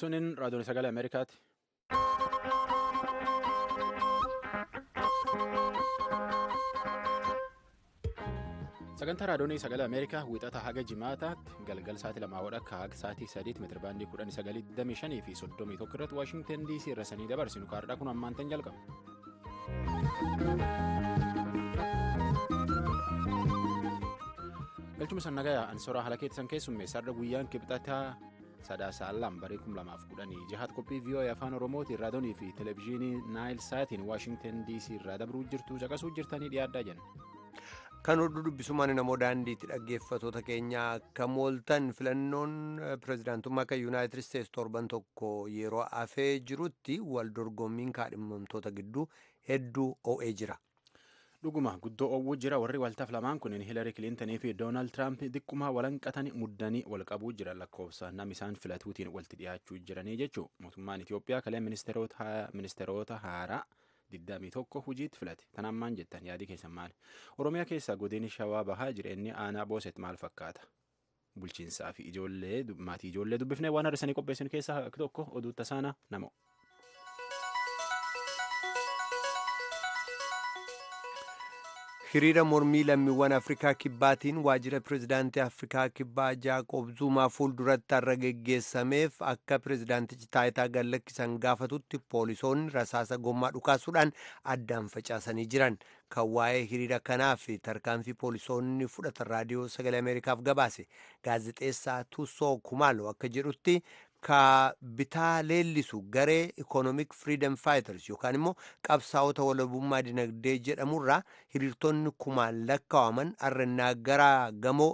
Suniin raadiyoon sagalee Ameerikaati. Sagantaa raadiyoon sagalee Ameerikaa wiixata haga jimaataatti galgal sa'aatii 2 hodha haga sa'aatii 3 meetira baandii 1925 fi 31 irratti Waashingtan DC irra sanii dabarsinu kaardhaa kun ammaan tan jalqaba. Galchuma sannagayaa ansoraa haala keessan keessummeessarra guyyaan kibxataa 3 barii 2016 qophii VOA afaan Oromootiin raadiyoonii fi televezyiinii Naayil Saatiin Waashingtan DC irraa dabruu jirtu caqasuu jirtanii dhiyaaddaa jenna. Kan hodhu dubbisumaan namoo daandiitti dhaggeeffatoota keenya akka mooltan filannoon pirezidaantummaa kan Yuunaayitid Isteetsi torban tokko yeroo hafee jirutti wal dorgommiin kaadhimamtoota gidduu hedduu oo'ee jira. Dhuguma guddoo oowwuu jira warri waltaaf lamaan kunneen Hiilari Kiliintinii fi Doonaald Tiraamp xiqquma walanqatanii muddanii wal qabuu jiran lakkoofsa nam isaan filatuutiin walitti dhiyaachuu jiranii jechuudha. Mootummaan Itoophiyaa kalee ministeerota haaraa 21 hojiitti filate. Tanaan maal jettan yaadii keessan maali? Oromiyaa keessaa godinni Shawaa Bahaa jireenyi aanaa Booset maal fakkaata? Bulchiinsaa fi ijoollee maatii ijoollee dubbifnee waan har'isanii qopheessan keessaa tokko oduu tasaana namo. Hiriira mormii lammiiwwan Afrikaa Kibbaatiin waajjira pirezidaantii Afrikaa Kibbaa Jaaqoob Zuumaa fuulduratti har'a geggeessameef akka pirezidaantichi taayitaa gad lakkisan gaafatutti poolisoonni rasaasa gommaa dhukaasuudhaan addaan facaasanii jiran. Kan waa'ee hiriira kanaa fi tarkaanfii poolisoonni fudhatan raadiyoo sagalee Ameerikaaf gabaase. Gaazexeessaa Tusoo Kumaalo akka jedhutti ka bitaa leellisu garee Economic Freedom Fighters yookaan immoo qabsaa'ota walabummaa dinagdee jedhamurraa hiriirtonni kumaan lakkaa'aman har'annaa gara gamoo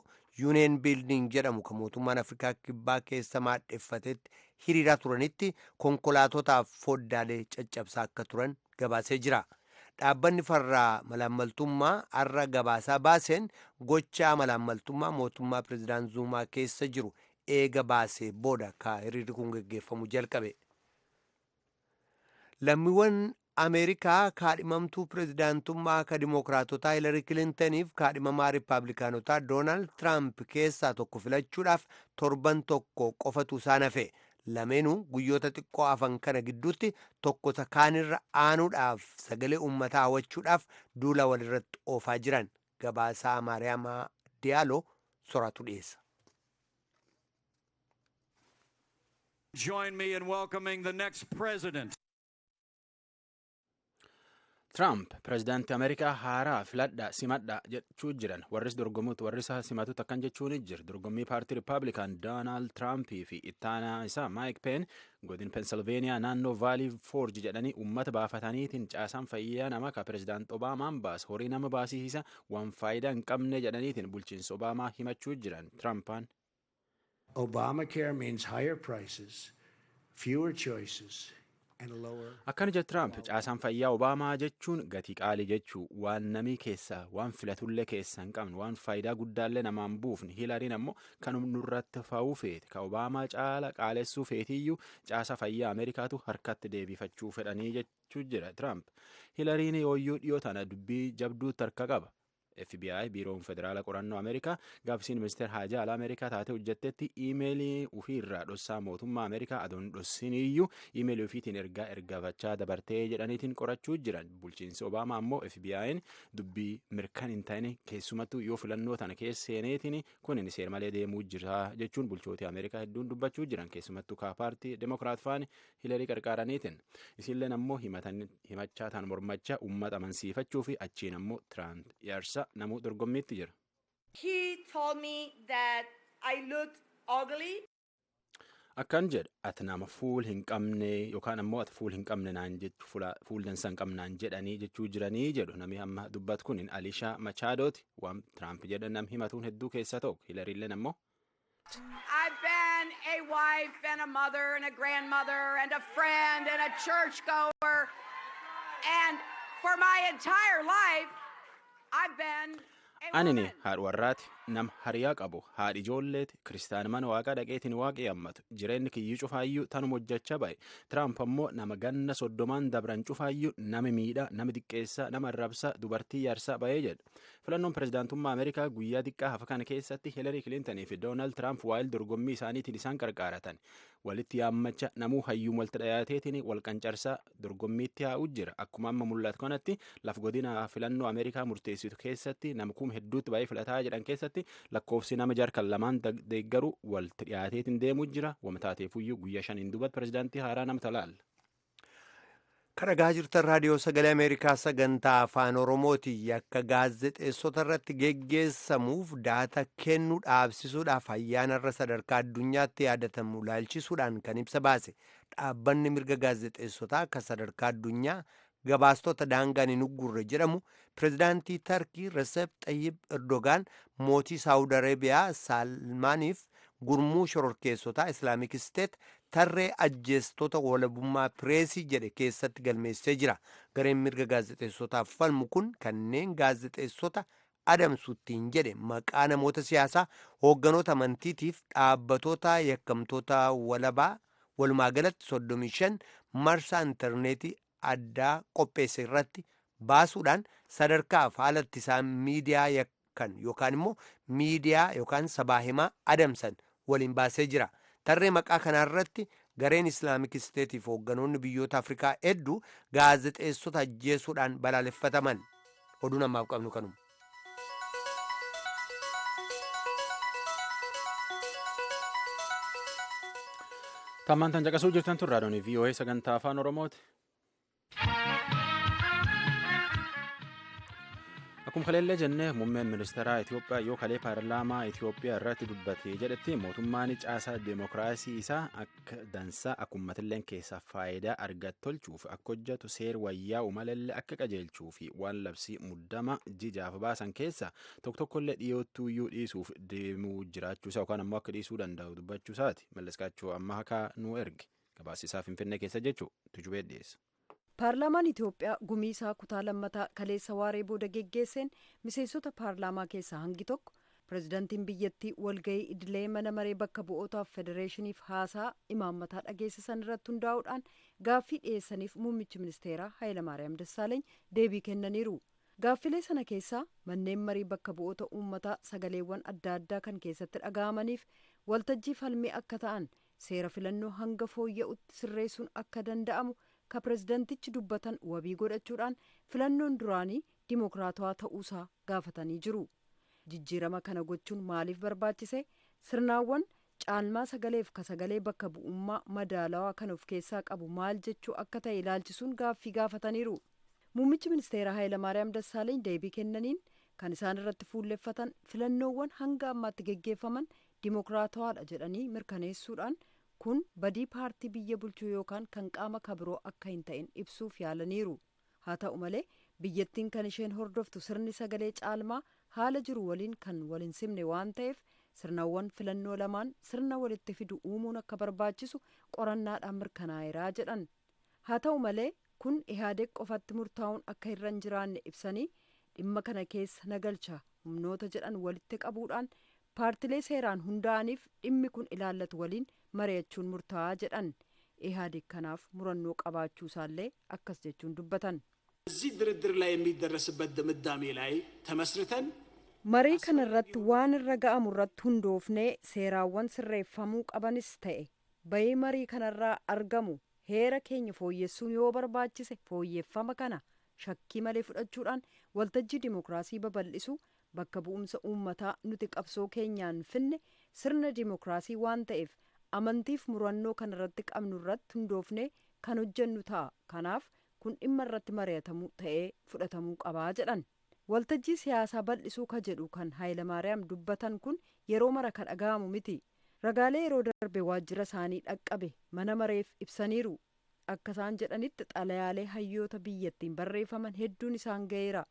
Union Building jedhamu kan mootummaan Afrikaa Kibbaa keessa maadheffatetti hiriiraa turanitti konkolaatotaaf foddaalee caccabsaa akka turan gabaasee jira. Dhaabbanni farraa malaammaltummaa har'a gabaasaa baaseen gochaa malaammaltummaa mootummaa pirezidaant Zuumaa keessa jiru eega baasee booda ka hiriirri kun geggeeffamu jalqabe. Lammiiwwan Ameerikaa kaadhimamtuu pirezidaantummaa ka Dimookiraatotaa Hiilari Kilintaniif kaadhimamaa Riippaabilikaanotaa Doonaald Tiraamp keessaa tokko filachuudhaaf torban tokko qofatu isaan hafe. Lameenuu guyyoota xiqqoo hafan kana gidduutti tokko isa kaanirra aanuudhaaf sagalee uummataa hawwachuudhaaf duula walirratti oofaa jiran. Gabaasaa Maariyaamaa Diyaaloo soraatu dhiyeessa. Join me in welcoming the next president. Tiraamp pirezidaantii Ameerikaa haaraa filadhaa simadhaa jechuu jiran warris dorgomuutu warri isaa simatutu akkan jechuun jira. Dorgommii paartii Riippaabilikaan Doonaald Tiraampii fi ittaanaa isaa Maayik Peen godin Pensilveeniyaa naannoo Vaalii Foorji jedhanii uummata baafataniitiin caasaan fayyaa namaa ka pirezidaant Obaamaan baase horii nama baasiisa waan faayidaa hin qabne jedhaniitiin bulchiinsa Obaamaa himachuu jiran Tiraampaan. Obamacare means higher prices, fewer choices, and lower. Akkana jedhe Tiraamp caasaan fayyaa Obaamaa jechuun gatii qaalii jechuu waan namii keessaa waan filatullee keessa hin qabne waan faayidaa guddaallee namaan buufne Hiilariin ammoo kan nurratti fa'uu feete ka Obaamaa caala qaalessuu feetiyyuu caasa fayyaa Ameerikaatu harkatti deebifachuu fedhanii jechuu jira Tiraamp. Hiilariin yooyyuu dhiyoo tana dubbii jabduutti harka qaba. FBI biiroon federaala qorannoo Ameerikaa gaafisiin ministeera haajaa alaa Ameerikaa taatee hojjettetti iimeelii ofiirraa dhossaa mootummaa Ameerikaa adoon dhossiniyyuu iimeelii ofiitiin ergaa ergafachaa dabartee jedhaniitiin qorachuu jiran. Bulchiinsi Obaamaa ammoo FBI'n dubbii mirkan hin ta'in keessumattuu yoo filannoo tana keessa seeneetiin kun inni seer malee deemuu jira jechuun bulchoota Ameerikaa hedduun dubbachuu jiran keessumattuu kaa paartii Demokiraat faani Hilarii qarqaaraniitiin. Isiilleen ammoo himachaa ta'an mormachaa uummata amansiifachuu fi achiin ammoo Tiraamp yaarsa namuu dorgommiitti jira. He told me that I looked ugly. Akkan jedha ati nama fuul hin qabne yookaan ammoo ati fuul hin qabne naan jechu fuul dansa hin qabnaan jedhanii jechuu jiranii jedhu namni amma dubbatu kun Alishaa Machaadooti waan Tiraamp jedhan nam himatuun hedduu keessaa tokko Hilariilleen ammoo. I've been a wife and a mother and a grandmother and a friend and a churchgoer, and for my entire life I've been Anini haadha warraati, nama hariyaa qabu, haadhi ijoolleeti, kiristaana mana waaqaa dhaqeetiin waaqii hammatu, jireenyi kiyyuu cufaayyuu tanuma hojjechaa ba'e. Tiraamp ammoo nama ganna 30n dabran cufaayyuu nama miidhaa, nama diqqeessaa, nama arrabsaa, dubartii yaarsaa ba'ee jedha. Filannoon pirezidaantummaa Ameerikaa guyyaa xiqqaa hafa kana keessatti Hilarii Kilintanii fi Doonaald Tiraamp waa'ee dorgommii isaaniitiin isaan qarqaaratan. Walitti yaammacha namuu hayyuun walitti dhiyaateetiin wal qancarsaa dorgommiitti haa'u jira. Akkuma amma mul'atu kanatti laf godina filannoo Ameerikaa murteessitu keessatti nama kuma hedduutti baay'ee filataa jedhan keessatti lakkoofsi nama jarkan lamaan deeggaru walitti dhiyaateetiin deemuu jira. Wama taateefuyyuu guyyaa 5 duubatti pirezidaantii haaraa nama talaalla. Kan dhagaa jirtan raadiyoo sagalee Ameerikaa sagantaa afaan Oromooti. Yakka gaazexeessota irratti geggeessamuuf daata kennuu dhaabsisuudhaaf ayyaana irra sadarkaa addunyaatti yaadatamu laalchisuudhaan kan ibsa baase dhaabbanni mirga gaazexeessotaa kan sadarkaa addunyaa gabaastota daangaan hin uggurre jedhamu pirezidaantii Tarkii Recep Tayyip Erdogaan mootii Saawud Areebiyaa Salmaaniif gurmuu shororkeessotaa Islaamik Isteet tarree ajjeestota walabummaa pireesii jedhe keessatti galmeessee jira. Gareen mirga gaazexeessotaaf falmu kun kanneen gaazexeessota adamsuttiin jedhe maqaa namoota siyaasaa, hoogganoota amantiitiif dhaabbatoota yakkamtoota walabaa walumaa galatti 35 marsaa intarneetii addaa qopheesse irratti baasuudhaan sadarkaaf haalatti isaan miidiyaa yakkan yookaan immoo miidiyaa yookaan sabaa himaa adamsan waliin baasee jira. Tarree maqaa kanarratti gareen Islaamik Isteetiif hoogganoonni biyyoota Afrikaa hedduu gaazexeessota ajjeesuudhaan balaaleffataman. Oduun ammaaf qabnu kanuma. Tammaan tan caqasuu jirtan tun raadiyoon VOA sagantaa afaan Oromooti. Akkuma kaleellee jennee muummeen ministeeraa Itoophiyaa yoo kalee paarlaamaa Itoophiyaa irratti dubbate jedhetti mootummaan caasaa deemokiraasii isaa akka dansaa akka uummatilleen keessaa faayidaa argatu tolchuuf akka hojjetu seer wayyaa uumalellee akka qajeelchuu fi waan labsii muddama jijaaf baasan keessa tokko tokkollee dhiyoottuu iyyuu dhiisuuf deemuu jiraachuusaa yookaan ammoo akka dhiisuu danda'u dubbachuusaati. Mallas Qaachoo amma hakaa nu erge gabaasisaa Finfinnee keessa jechuu tujubee dhiyeessa. Paarlaamaan Itoophiyaa gumii isaa kutaa lammataa kaleessa waaree booda geggeesseen miseensota paarlaamaa keessaa hangi tokko pirezidaantiin biyyattii walgahii idilee mana maree bakka bu'ootaaf federeeshiniif haasaa imaammataa dhageessisan irratti hundaa'uudhaan gaaffii dhiyeessaniif muummichi ministeeraa Hayilamaariyaam Dassaaleeny deebii kennaniiru. Gaaffilee sana keessaa manneen marii bakka bu'oota uummataa sagaleewwan adda addaa kan keessatti dhaga'amaniif waltajjii falmii akka ta'an seera filannoo hanga fooyya'utti sirreessuun akka danda'amu ka pirezidantichi dubbatan wabii godhachuudhaan filannoon duraanii dimokiraatawaa ta'uusaa gaafatanii jiru. Jijjiirama kana gochuun maaliif barbaachise? Sirnaawwan caalmaa sagaleef ka sagalee bakka bu'ummaa madaalawaa kan of keessaa qabu maal jechuu akka ta'e ilaalchisuun gaaffii gaafataniiru. Muummichi ministeeraa Hayilamaariyaam Dassaaleeny deebii kennaniin kan isaan irratti fuulleffatan filannoowwan hanga ammaatti geggeeffaman dimokiraatawaadha jedhanii mirkaneessuudhaan kun badii paartii biyya bulchuu yookaan kan qaama kabiroo akka hin ta'in ibsuuf yaalaniiru. Haa ta'u malee biyyattiin kan isheen hordoftu sirni sagalee caalmaa haala jiru waliin kan wal hin simne waan ta'eef sirnawwan filannoo lamaan sirna walitti fidu uumuun akka barbaachisu qorannaadhaan mirkanaa'eeraa jedhan. Haa ta'u malee kun Ihaadeeg qofatti murtaa'uun akka irra hin jiraanne ibsanii dhimma kana keessa nagalcha humnoota jedhan walitti qabuudhaan paartilee seeraan hundaa'aniif dhimmi kun ilaallatu waliin mari'achuun murtaa'aa jedhan. Ihaadeeg kanaaf murannoo qabaachuu isaallee akkas jechuun dubbatan. እዚህ ድርድር ላይ የሚደረስበት ድምዳሜ ላይ ተመስርተን Marii kana irratti waan irra ga'amu irratti hundoofnee seeraawwan sirreeffamuu qabanis ta'e bayii marii kanarraa argamu heera keenya fooyyessuun yoo barbaachise fooyyeffama kana shakkii malee fudhachuudhaan waltajjii dimokiraasii babal'isu bakka bu'umsa uummataa nuti qabsoo keenyaan finne sirna dimokiraasii waan ta'eef amantiif murannoo kana irratti qabnu irratti hundoofnee kan hojjennu ta'a. Kanaaf kun dhimma irratti mari'atamuu ta'ee fudhatamuu qabaa jedhan. Waltajjii siyaasaa bal'isuu ka jedhu kan Hayilamaariyaam dubbatan kun yeroo mara ka dhaga'amu miti. Ragaalee yeroo darbe waajjira isaanii dhaqqabe mana mareef ibsaniiru. Akka isaan jedhanitti xalayaalee hayyoota biyyattiin barreeffaman hedduun isaan ga'eera.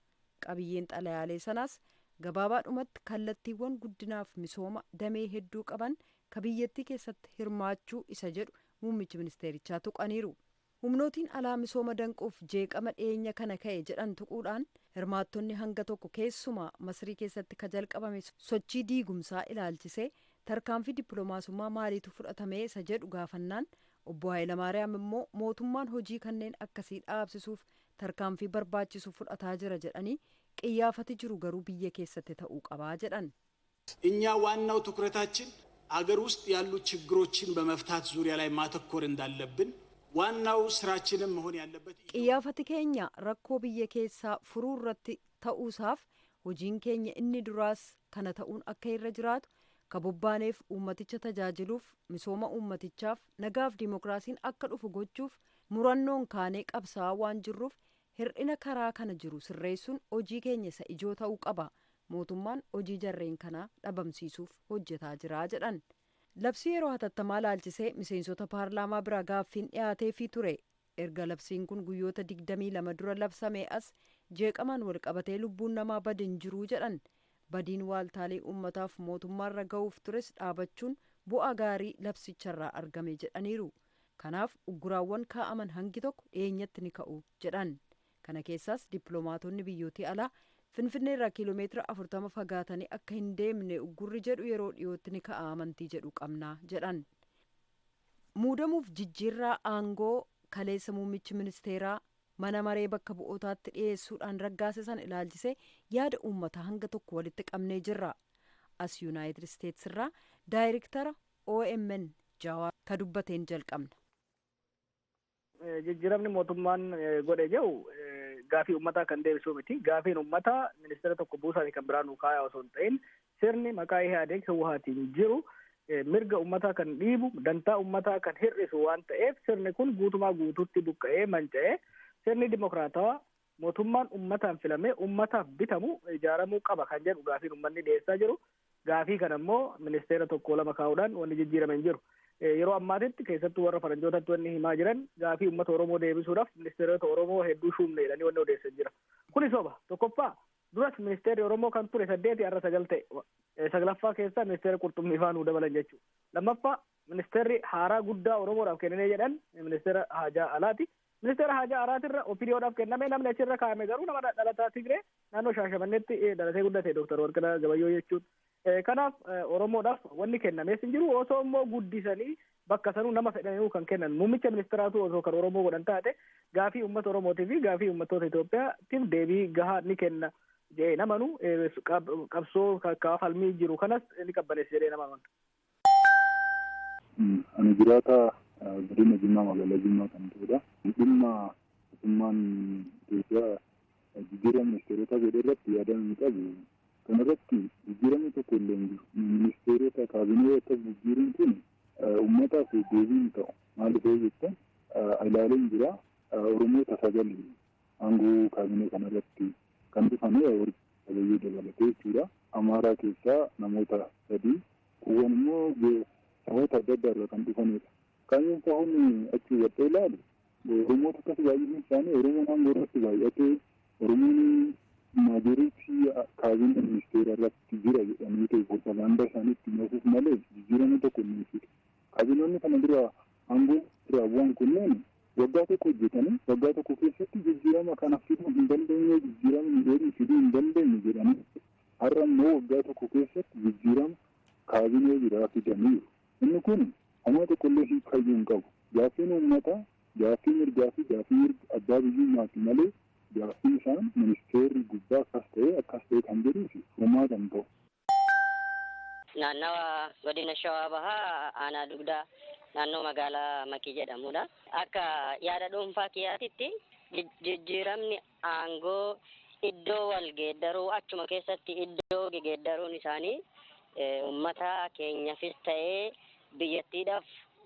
Qabiyyeen xalayaalee sanaas gabaabaadhumatti kallattiiwwan guddinaaf misooma damee hedduu qaban ka biyyattii keessatti hirmaachuu isa jedhu muummichi ministeerichaa tuqaniiru. Humnootiin alaa misooma danquuf jeeqama dhiyeenya kana ka'e jedhan tuquudhaan Hirmaattonni hanga tokko keessumaa Masrii keessatti ka jalqabame sochii diigumsaa ilaalchisee tarkaanfii dippiloomaasummaa maaliitu fudhatame isa jedhu gaafannaan, obbo Hayilamaariyaam immoo mootummaan hojii kanneen akkasii dhaabsisuuf tarkaanfii barbaachisu fudhataa jira jedhanii, qiyyaafati jiru garuu biyya keessatti ta'uu qabaa jedhan. እኛ ዋናው ትኩረታችን አገር ውስጥ ያሉ ችግሮችን በመፍታት ዙሪያ ላይ ማተኮር እንዳለብን ዋናው ስራችንም መሆን ያለበት Qiyyaafati keenya rakkoo biyya keessaa furuu irratti ta'uusaaf hojiin keenya inni duraas kana ta'uun akka irra jiraatu, ka bobbaaneef uummaticha tajaajiluuf, misooma uummatichaaf, nagaaf dimookiraasiin akka dhufu gochuuf murannoon kaanee qabsaa'aa waan jirruuf, hir'ina karaa kana jiru sirreessuun hojii keenya isa ijoo ta'uu qaba. Mootummaan hojii jarreen kanaa dhabamsiisuuf hojjetaa jira jedhan. Labsii yeroo hatattamaa laalchisee miseensota paarlaamaa biraa gaaffiin dhiyaateefii ture. Erga labsiin kun guyyoota 22 dura labsamee as jeeqamaan walqabatee lubbuun namaa badin jiruu jedhan. Badiin waaltaalee uummataaf mootummaarra ga'uuf tures dhaabachuun bu'aa gaarii labsicharraa argame jedhaniiru. Kanaaf ugguraawwan kaa'aman hangi tokko dhiyeenyatti ni ka'u jedhan. Kana keessaas dippiloomaatonni biyyootii alaa Finfinneerraa kiiloomeetira 40 fagaatanii akka hin deemne uggurri jedhu yeroo dhiyootti ni ka'a amantii jedhu qabnaa jedhan. Muudamuuf jijjiirraa aangoo kaleessa muummichi ministeeraa mana maree bakka bu'ootaatti dhiyeessuudhaan raggaasisan ilaalchisee yaada uummataa hanga tokko walitti qabnee jirra. As Yuunaayitid Isteets irraa daayirektara OMN Jawaar ka dubbateen jalqabna. Jijjiiramni mootummaan godhe jiru gaafii uummataa kan deebisuu miti. Gaafiin uummataa ministeera tokko buusaanii kan biraa nuu kaayaa osoo hin ta'in, sirni maqaa Ihaadeeg Hawwaatiin jiru mirga uummataa kan dhiibu, dantaa uummataa kan hir'isu waan ta'eef, sirni kun guutumaa guutuutti buqqa'ee manca'ee sirni dimokiraatawaa mootummaan uummataan filamee uummataaf bitamu ijaaramuu qaba kan jedhu gaafiin uummanni dhiyeessaa jiru. Gaafii kana immoo ministeera tokko lama kaa'uudhaan wanni jijjiirame hin jiru. Yeroo ammaatitti keessattuu warra faranjootatti wanni himaa jiran gaafii uummata Oromoo deebisuudhaaf ministeerota Oromoo hedduu shuumne jedhanii wanni odeessan jira. Kuni soba. Tokkoffaa, duras ministeerri Oromoo kan ture saddeeti, har'a sagal ta'e. Saglaffaa keessaa ministeera qurxummii faa nuu dabalan jechuudha. Lammaffaa, ministeerri haaraa guddaa Oromoodhaaf kennine jedhan ministeera haajaa alaati. Ministeera haajaa alaatirra OPDOdhaaf kenname. Namni achirra kaa'ame garuu nama dhalataa Tigree naannoo Shaashamanneetti dhalatee guddate, Dooktar Warqinaa Gabayyoo jechuudha. Kanaaf Oromoodhaaf wanni kennamees hin jiru. Osoo immoo guddisanii bakka sanuu nama fedhanii kan kennan muummicha ministeeraatu osoo kan Oromoo godhan taate, gaafii uummata Oromootii fi gaafii uummattoota Itoophiyaatiif deebii gahaa ni kenna jedhee namanu, qabsoo falmii jiru kanas ni qabbaneessa jedhee nama amanu. Ani jiraata godina Jimmaa, magaalaa Jimmaa kan ta'edha. Dhimma mootummaan Itoophiyaa jijjiirama ministeerota godhe irratti yaada inni qabu, kanarratti jijjiiramni tokko illee hin jiru. Ministeerota kaabinee akkas jijjiiruun kun uummataaf deebii hin ta'u. Maaliif yoo jettan, ilaaleen jira, Oromoota sagal aangoo kaabinee kanarratti kan dhufanii Gabayyoo dabalatee jechuudha. Amaaraa keessaa namoota sadii, kuuwwan immoo saboota adda addaa irraa kan dhufanidha. Kaayyoon isaa achi hubadhee ilaalu, Oromoota akkas baay'inni isaanii, Oromoon aangoo irratti baay'atee, Oromoon majority kaabinee ministeera irratti jira jedhanii ta'e propagaandaa isaanii ittiin oofuuf malee jijjiirama tokko hin fidu. Kaabinoonni kana dura aangoo irraa bu'an kunneen waggaa tokko hojjetanii waggaa tokko keessatti jijjiirama kana fiduu hin dandeenye, jijjiirama hin fiduu hin dandeenye jedhanii, har'a immoo waggaa tokko keessatti jijjiirama kaabinee biraa fidaniiru. Inni kun homaa tokkollee hiikayyuu hin qabu. Gaaffiin uummataa gaaffii mirgaa fi gaaffii mirga abbaa biyyummaati malee gaaffii isaan ministeerri gubbaa akkas ta'e akkas ta'e kan jedhuufi homaa kan ta'u. Naannawa godina Shawaa Bahaa, aanaa Dugdaa, naannoo magaalaa Makii jedhamudha. Akka yaada dhuunfaa kiyyaatitti, jijjiiramni aangoo iddoo wal geeddaruu, achuma keessatti iddoo geeddaruun isaanii uummata keenyaafis ta'ee biyyattiidhaaf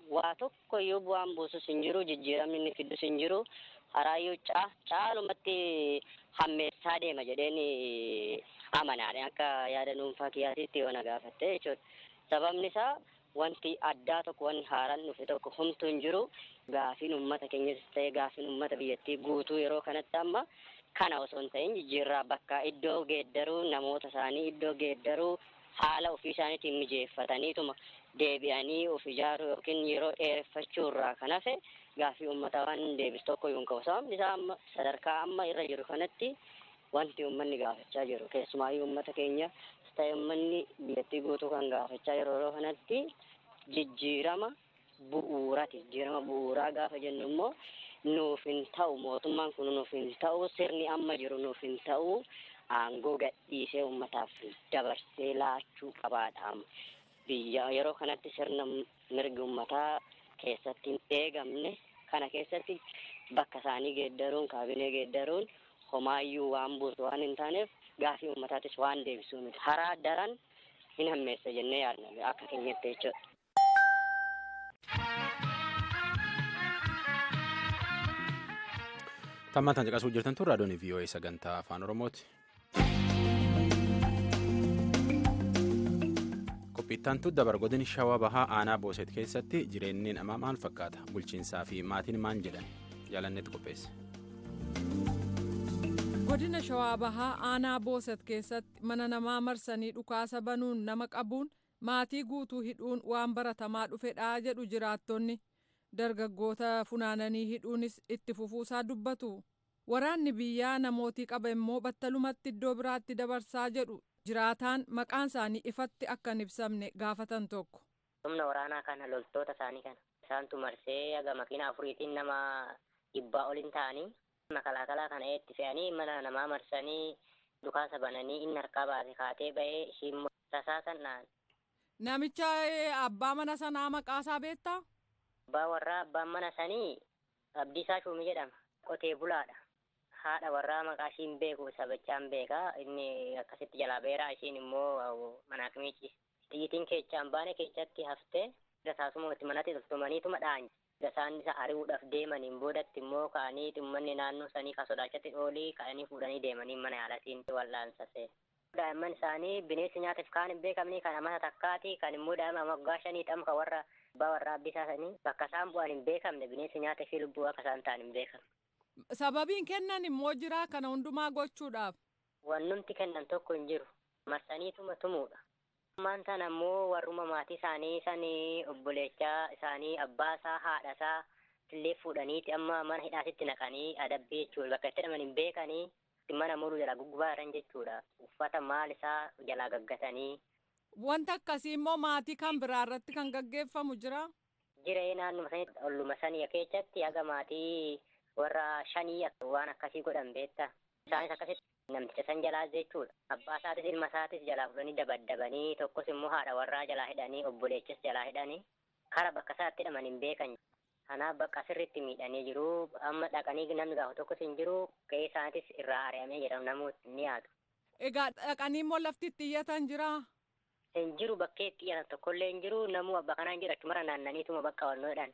waa tokko iyyuu bu'aan buusus hin jiru, jijjiiramni inni fidus hin jiru, haraayyuu caalumatti hammeessaa deema jedheen amanaadha akka yaada dhuunfaa kiyyaatitti yoo na gaafatte jechuudha. Sababni isaa wanti addaa tokko, wanni haaraan dhufe tokko homtuu hin jiru. Gaafiin uummata keenyas ta'e gaafiin uummata biyyattii guutuu yeroo kanatti amma kana osoo hin ta'in, jijjiirraa bakka iddoo geeddaruu, namoota isaanii iddoo geeddaruu, haala ofii isaaniitiin mijeeffataniituma deebi'anii of ijaaruu yookiin yeroo dheereffachuu irraa kan hafe gaaffii uummataa waan deebisu tokko iyyuu hin qabu. Sababni isaa amma sadarkaa amma irra jiru kanatti Wanti uummanni gaafachaa jiru keessumaayyuu uummata keenya ta'e uummanni biyyattii guutuu kan gaafachaa jiru yeroo kanatti jijjiirama bu'uuraati. Jijjiirama bu'uuraa gaafa jennu immoo nuuf hin ta'u, mootummaan kun nuuf hin ta'u, sirni amma jiru nuuf hin ta'u, aangoo gadhiisee uummataaf dabarsee laachuu qabaadha. Biyya yeroo kanatti sirna mirgi uummataa keessatti hin eegamne kana keessatti bakka isaanii geeddaruun, kaabinee geeddaruun homaayyuu waan buusu waan hin taaneef gaafii uummataatis waan deebisuu miti. Haraa daran hin hammeessa jennee yaadna akka keenyatti jechuudha. Tammaan tan caqasuu jirtan tun raadiyoon VOA sagantaa afaan Oromooti. Qophiittaan dabar godin Shawaa Bahaa aanaa Booset keessatti jireenyi namaa maal fakkaata? Bulchiinsaa fi maatiin maal jedhan? Jaalannetti qopheesse. Godina Shawaa Bahaa aanaa Booset keessatti mana namaa marsanii dhukaasa banuun nama qabuun maatii guutuu hidhuun waan baratamaa dhufedha jedhu jiraattonni. Dargaggoota funaananii hidhuunis itti fufuusaa dubbatu. Waraanni biyyaa namootii qaba immoo battalumatti iddoo biraatti dabarsaa jedhu jiraataan maqaan isaanii ifatti akka hin ibsamne gaafatan tokko. Humna waraanaa kana loltoota isaanii kana isaantu marsee haga makiina afuriitiin nama 100 oliin ta'anii makalaakalaa kana itti fe'anii mana namaa marsanii dhukaasa bananii inni harkaa baase kaatee ba'ee ishiin rasaasan dha'an. Namicha abbaa mana sanaa maqaasaa beektaa? Abbaa warraa abbaan mana sanii Abdiisaa Shuumii jedhama. Qotee bulaadha. Haadha warraa maqaa ishiin beeku sabachaan beekaa. Inni akkasitti jalaa beeraa ishiin immoo mana kamiici. Xiyyitiin keechaan baane keechatti haftee taasuma itti manatti toltumaniituma dha'an. Isaan isa ari'uudhaaf deemaniin boodatti immoo ka'anii uummanni naannoo sanii kan sodaachatti oolii ka'anii fuudhanii deemanii mana yaalatiin wal'aansase. Daa'imman isaanii bineensi nyaataaf kaan hin beekamne kan amata takkaati kan immoo daa'ima waggaa 5 kan warra abbaa warraa Abdiisaa sanii bakka isaan bu'an hin beekamne bineensi nyaata fi lubbuu akka isaan ta'an hin beekamne. Sababiin kennan immoo jira kana hundumaa gochuudhaaf. Wannumti kennan tokko hin jiru. Marsaniituma tumuudha. Ammaan tana immoo warruma maatii isaanii sanii obboleechaa isaanii abbaasaa haadhasaa illee fuudhaniiti amma mana hidhaasitti naqanii adabbii jechuudha. Bakka itti hidhaman hin beekanii mana muruu jalaa guggubaa jiran jechuudha. Uffata maal isaa jalaa gaggatanii. Wanta akkasii immoo maatii kan biraa irratti kan gaggeeffamu jira. Jira naannuma sanii olluma sanii keessatti haga maatii warra 5 waan akkasii godhan beektaa. Isaanis akkasitti namticha san jalaa jechuudha. Abbaa isaatis ilma isaatis jalaa fudhanii dabaddabanii tokkos immoo haadha warraa jalaa hidhanii obboleechas jalaa hidhanii kara bakka isaatti hidhaman hin beekan. Kanaaf bakka sirriitti miidhanii jiru. Amma dhaqanii namni gaafa tokkos hin jiru. Qe'ee isaatis irraa ari'amee jira namoonni ni yaadu. Egaa dhaqanii immoo lafti itti iyyatan jiraa? Hin jiru bakkee itti iyyatan tokkollee hin jiru. Namuu abba kanaan jira achumara naannaniituma bakka walnoodhaan.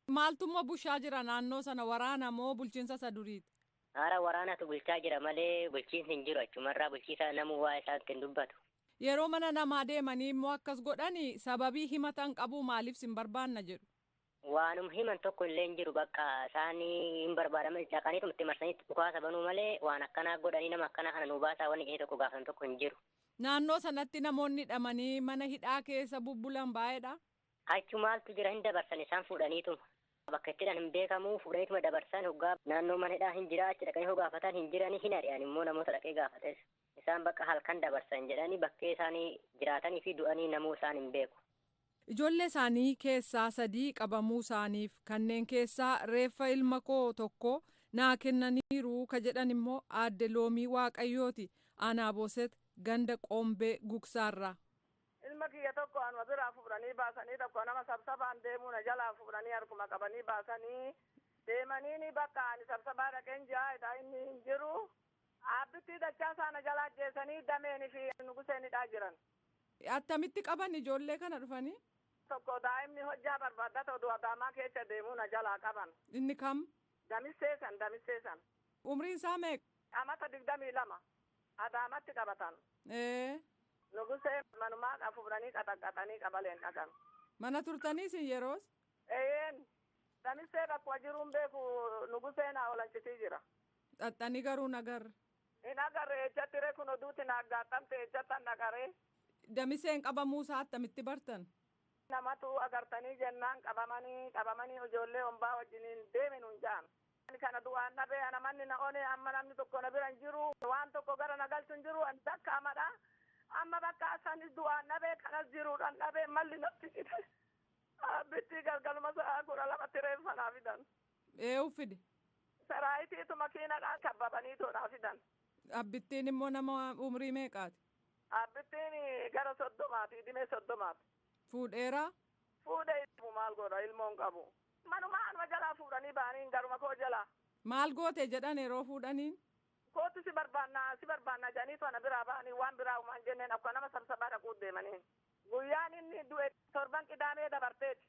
Maaltummaa bushaa jira naannoo sana waraana moo bulchiinsa isa duriiti? Haara waraanatu bulchaa jira malee bulchiinsi hin jiru achumarraa bulchiisa namuu waa isaatti hin dubbatu. Yeroo mana namaa deemanii immoo akkas godhanii sababii himatan qabu maaliif sin barbaanna jedhu? Waanuma himan tokko illee hin jiru bakka isaanii hin barbaadaman dhaqaniituma itti marsanii dhukaasa banuu malee waan akkanaa godhanii nama akkanaa kana nu baasaa wanni jedhanii tokko gaafatan tokko hin jiru. Naannoo sanatti namoonni hidhamanii mana hidhaa keessa bubbulan baay'eedha. Achi maaltu jira hin dabarsan isaan fuudhaniituma. Bakka itti hidhan hin beekamu fuudhaniituma dabarsan hoggaa naannoo mana hidhaa hin jira achi dhaqanii gaafatan hin jiranii hin ari'an immoo namoota dhaqee gaafates. Isaan bakka halkan dabarsan jedhanii bakkee isaanii jiraatanii fi du'anii namuu isaan hin beeku. Ijoollee isaanii keessaa 3 qabamuu isaaniif kanneen keessaa reeffa ilma koo tokko naa kennaniiru ka jedhan immoo aadde Loomii Waaqayyooti aanaa Booset ganda Qoombee Gugsaarraa. Ilma kiyya tokko anuma biraa fuudhanii baasanii tokko nama sabsabaan deemuu na jalaa fuudhanii harkuma qabanii baasanii deemanii bakka ani sabsabaa dhaqeen jira inni hin jiru. Aabbittii dachaa sana jalaa ajjeesanii dameenii fi nuguseenidhaa jiran. Attamitti qaban ijoollee kana dhufanii? Tokko daa'imni hojjaa barbaadata oduu adaamaa keessa deemuu na jalaa qaban. Inni kam? Damisseesan damisseesan. Umriin isaa meeqa? Amata 22. Adaamatti qabatan. Nugusee manumaa fuudhanii qaxaqaxanii qabaleen dhaqan. Mana turtanii isin yeroos? Eeyyen. Damissee bakkuma jiruun beeku nugusee naa olanchitii jira. Xaxxanii garuu nagarra. Hin agarre ejjatti ree kun oduutti na aggaattamte ejjattan dhaqaree. Damiseen qabamuu isaa attamitti bartan? Namatu agartanii jennaan qabamanii ijoollee hombaa wajjiniin deemin hin ja'an. Kana du'aan dhabee ana manni na one amma namni tokko na bira hin jiru waan tokko gara na galchu hin jiru ani dakka amadha. Amma bakka asanis du'aan dhabee kanas jiruudhaan dhabee malli natti cite. Abbitti galgaluma sa'a 12tti reeffa naa fidan. Eewu fide? Saraayitiitu makiinadhaan kabbabaniitoo naa fidan. Abbittiin immoo nama umrii meeqaati? Abbittiin gara 30ti, dhimee 30ti. Fuudheeraa? Fuudhee maal godha ilmoon qabu. Manuma anuma jalaa fuudhanii ba'anii garuma koo jalaa. Maal goote jedhan yeroo fuudhaniin? Kootu si barbaannaa si barbaannaa jedhaniitu ana biraa ba'anii waan biraa uumaan jenneen akka nama sabsabaa dhaquu deemanii. Guyyaan inni du'e torban qidaamee dabarteeti.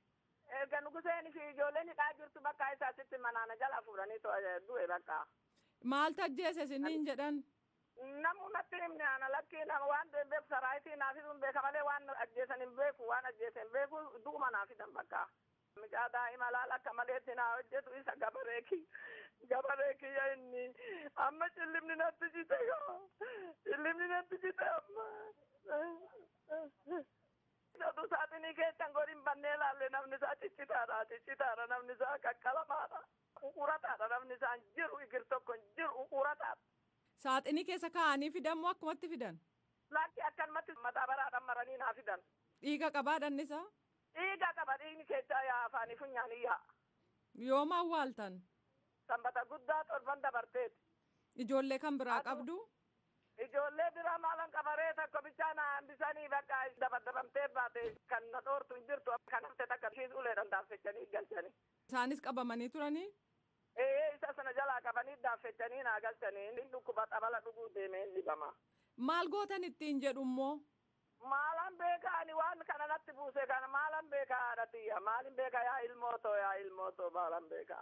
Erga nuguseen fi ijoolleen hidhaa jirtu bakka isaa sitti manaana jalaa fuudhanii du'e bakka. Maal tajjeese isiniin jedhan? Namu natti himne ana lakkii nama waan beeku saraayitii naaf hin beeka malee waan ajjeesan hin beeku waan ajjeesan hin beeku du'uma naaf fidan bakka. Mucaa daa'ima laala akka maleetti naa hojjetu isa gabaree kiyya inni amma cillimni natti cite cillimni natti cite amma. Oduu saaxinii keessan godhin bannee laalle namni isaa ciccitaadha namni isaa qaqqalamaadha uqurataadha namni isaa hin jiru igir tokko hin jiru uqurataadha. Saaxinii keessa kaa'anii fidan moo akkumatti fidan? Lakki akkanumatti mataa baraadhaan maranii naa fidan. Dhiiga qabaa dhanni isaa? Dhiiga qaba dhiigni keessaa yaa afaanii funyaanii yaa. Yoom awwaaltan? Sanbata guddaa torban dabarteeti. Ijoollee kan biraa qabdu? Ijoollee biraa maalan qabaree tokko bichaa na hambisanii bakka dabadabamtee baate kan na dhoortu hin jirtu kan hafte takka ishiis uleedhaan daaffechanii galchanii. Isaanis qabamanii turanii? Ee isa sana jalaa qabanii daaffechanii naa galchanii inni dhukkuba xabala dhuguu deemee hin dhibama. Maal gootan ittiin jedhu immoo? Maalan beeka ani waan kana natti buuse kana maalan beeka haadha tiyya maalin beeka yaa ilmootoo yaa ilmootoo maalan beeka.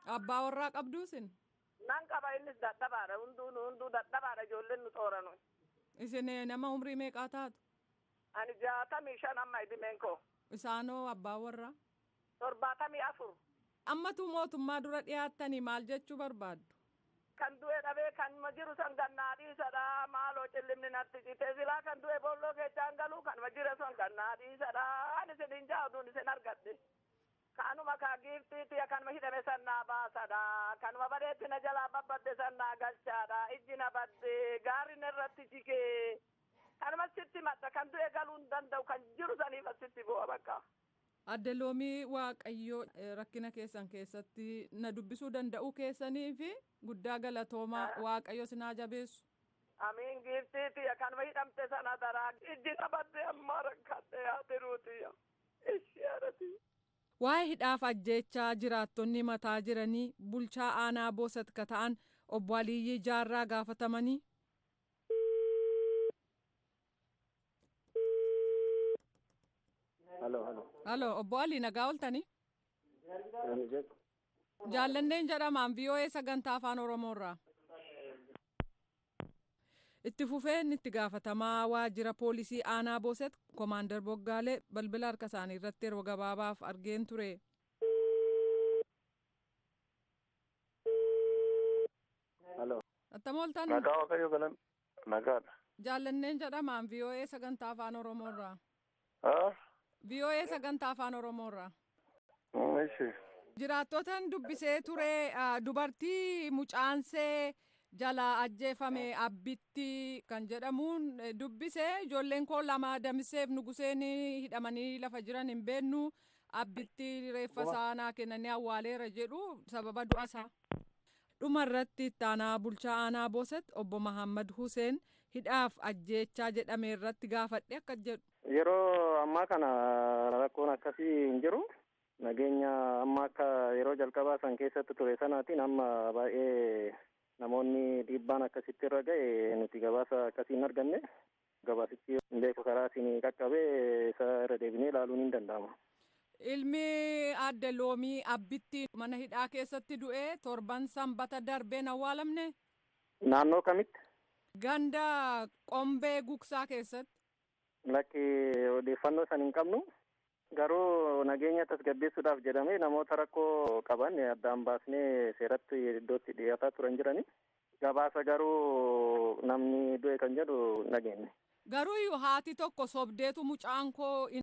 Abbaa warraa qabduu isin? Nan qaba innis dadhabaadha hunduu dadhabaadha ijoolleen nu xooranu. Isin nama umrii meeqaa taatu? Ani 65 amma idimeen koo. Isaanoo abbaa warraa? 74. Ammatu mootummaa dura dhiyaattanii maal jechuu barbaaddu? Kan du'e dhabee kan jiru san gannaa dhiisadha maaloo cillimni natti cite silaa kan du'e boolloo keessaan galuu kan jiru san gannaa dhiisadha ani isin hin jaaduun isin argadhe. Kanuma kaa giiftiiti kanuma hidhame san naa baasadha kanuma bareetti na jalaa babbadde san naa galchaadha ijji na badde gaarri narratti jigee kanuma sitti madda kan du'e galuu hin danda'u kan jiru saniif asitti bu'a bakka. Adde Loomii Waaqayyoo rakkina keessan keessatti na dubbisuu danda'uu keessanii fi guddaa galatoomaa Waaqayyo sinaa jabeessu. Amiin giiftiiti kanuma hidhamte sana daraa ijji na badde amma rakkadhe yaatiruuti ishee haadhati. Waa'ee hidhaaf ajjeechaa jiraattonni mataa jiranii bulchaa aanaa Boosat ka ta'an obbo Aliyyii Jaarraa gaafatamanii. Halo, halo. Halo, obbo Alii nagaa ooltanii? Jaallanneen jedhamaan VOA sagantaa afaan Oromoorraa. Itti fufeen itti gaafatamaa waajjira poolisii aanaa Boosat Komaandar Boggaalee balbala harka isaanii irratti yeroo gabaabaaf argeen ture. Halo. Attam ooltan? Nagaa Waaqayyo galan nagaadha. Jaallanneen jedhamaan VOA sagantaa afaan Oromoorraa. Haa? VOA sagantaa afaan Oromoorraa. Ishi. Jiraattotan dubbisee ture dubartii mucaansee jalaa ajjeefame Abbitti kan jedhamuun dubbisee ijoolleen koo lama Damiseef Nuguseen hidhamanii lafa jiran hin beeknu Abbitti reeffa isaa naa kennanii awwaaleera jedhu sababa du'a isaa. Dhuma irratti itti aanaa bulchaa aanaa Boosat obbo Mahammad Hussein hidhaaf ajjeechaa jedhame irratti gaafadhe akka jedhu. Yeroo ammaa kana rakkoon akkasii hin jiru. Nageenya amma akka yeroo jalqabaa san keessatti ture sanaatiin amma baay'ee namoonni dhiibbaan akkasitti irra ga'e nuti gabaasa akkasii hin arganne. Gabaasichi hin beeku karaa isin qaqqabee isa irra deebinee ilaaluun hin danda'ama. Ilmi adde Loomii Abbitti mana hidhaa keessatti du'ee torban sanbata darbeen awwaalamne. Naannoo kamitti? Ganda Qombee Gugsaa keessatti. Lakki odeeffannoo san hin qabnu. Garuu nageenya tasgabbeessuudhaaf jedhamee namoota rakkoo qaban addaan baasnee seeratti iddootti dhiyaataa turan jirani. Gabaasa garuu namni du'e kan jedhu nageenye. Garuu haati tokko sobdeetu mucaan koo